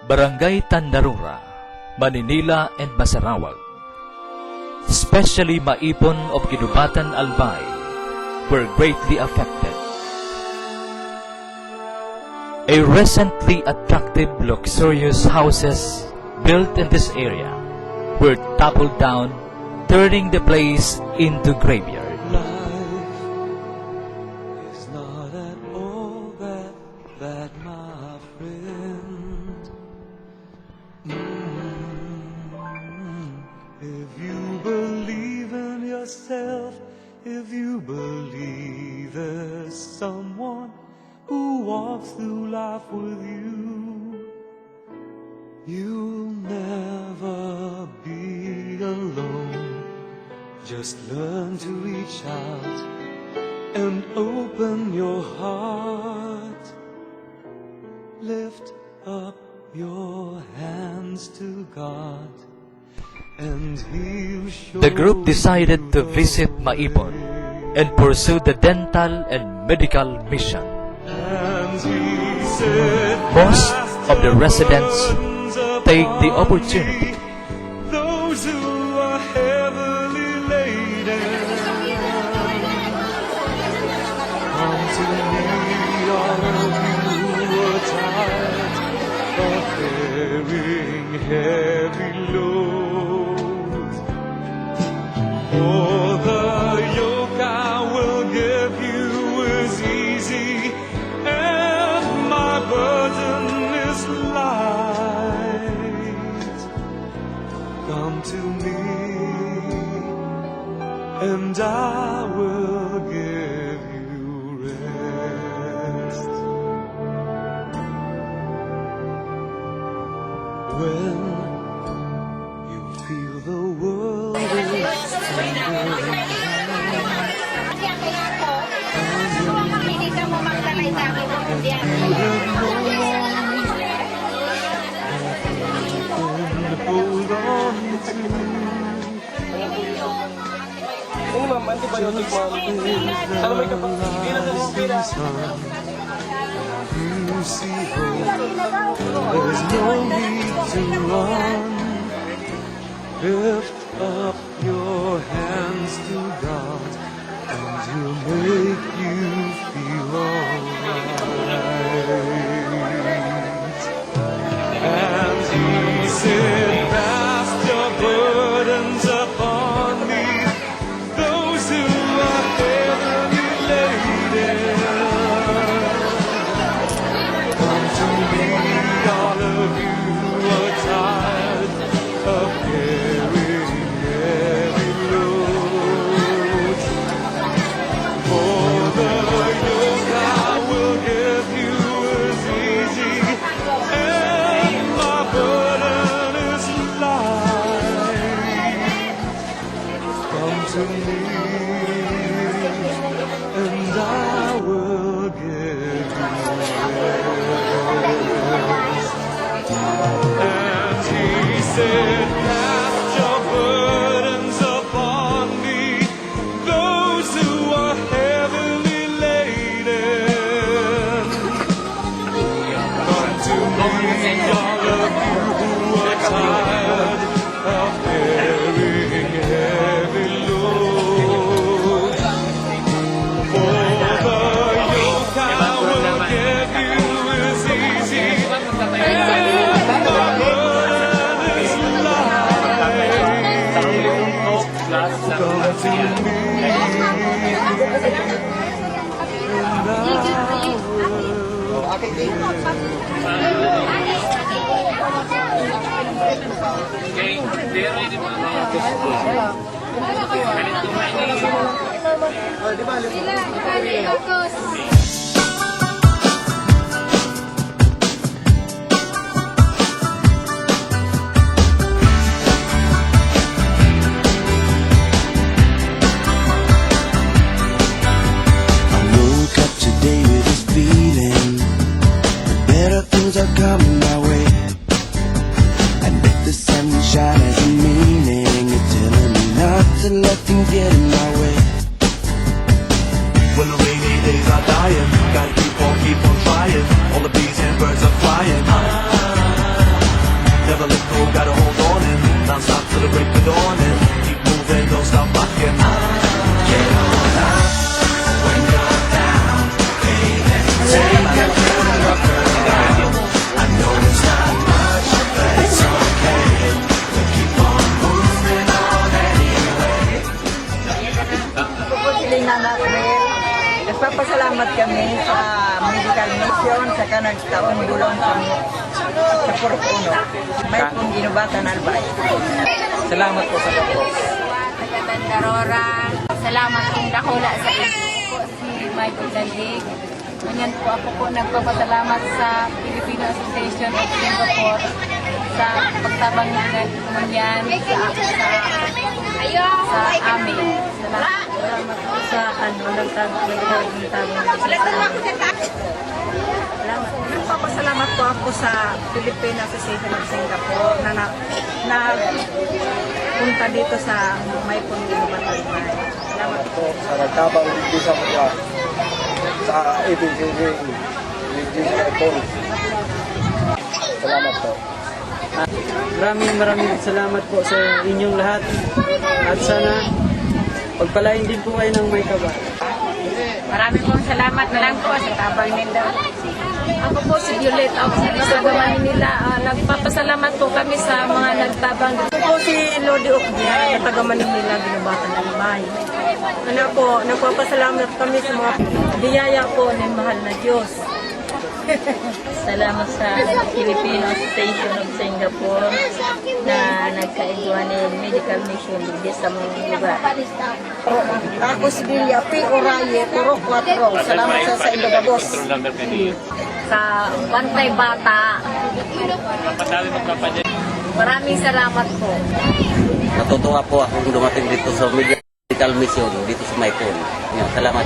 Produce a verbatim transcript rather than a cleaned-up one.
Barangay Tandarura, Maninila and Masarawag, especially Maipon of Guinobatan, Albay, were greatly affected. A recently attractive, luxurious houses built in this area were toppled down, turning the place into graveyard. Life is not at all that bad, my friend. Mm, if you believe in yourself, if you believe there's someone who walks through life with you, you'll never be alone. Just learn to reach out and open your heart. Lift up your hands to God, and He'll show The group decided to visit Maipon and pursue the dental and medical mission. And he said, Most of the residents take the opportunity. Those who are heavily laden, come to me, all of you who are tired of carrying heavy loads. For the yoke I will give you is easy, and my burden is light. Come to me, and I will give you rest. When you feel the world is tumbling down, and you have no one to hold on to. Ano, ma'am? Antibiotic, ma'am. Ano, may kapag-, hindi na sa mga pera. You see hope. There's no need to run. Lift up your hands to God, and He'll make you feel alright. And he said, cast your burdens upon me, those who are heavily laden. Come to me, all of you who are tired of carrying heavy loads. For the yoke I will give you is easy, and my burden is light. Come to me, and I will give you rest. And he said, cast your burdens upon me, those who are heavily laden. Come to me, all of you who are tired of carrying heavy loads. For the yoke I will give you is easy, and my burden is light. Come to me, and I will. I woke up today with this feeling that better things are coming my way. And if the sunshine has a meaning, it's telling me not to let them get in my way. When the rainy days are dying, Sa medical mission, saka nagtaong bulong sa, sa Purok Uno. May pong ginubatan, Albay. Salamat po sa pagkos. Taga Tandarora. Salamat pong dakula sa inyo po si Michael Dandig. Ngunyan po, ako po nagpapasalamat sa Filipino Association of Singapore sa pagtabang nila ngunyan sa, sa, sa amin. Salamat. Salamat po sa, ano, nagtag-, nagtag-, nagtag-, Salamat. Nagpapasalamat po ako sa Filipino Association of Singapore na, na, na punta dito sa may pong ginubatan. Salamat po. Sa nagtabang digdi sa mga, sa A B C D, digdi sa Ipon. Salamat po. Maraming, maraming salamat po sa inyong lahat. At sana pagpalain din po kayo ng may kaba. Maraming pong salamat na lang po sa tabang ninyo. Ako po si Violet, ako sa taga Manila. Ah, nagpapasalamat po kami sa mga nagtabang. Ako po si Lodi Okbia, taga Manila, Ginubatan ng Bay. Ano po, nagpapasalamat kami sa mga biyaya po ng mahal na Diyos. Salamat sa Filipino Association of Singapore na nagkaigwa nin medical mission digdi sa mga lugar. Ako si Bilya P. Oraye, Purok Kuwatro. Salamat sa, sa inyo gabos. Sa Bantay Bata. Maraming salamat po. Natutuwa po akong dumating dito sa medical mission dito sa Maipon. Yan, salamat.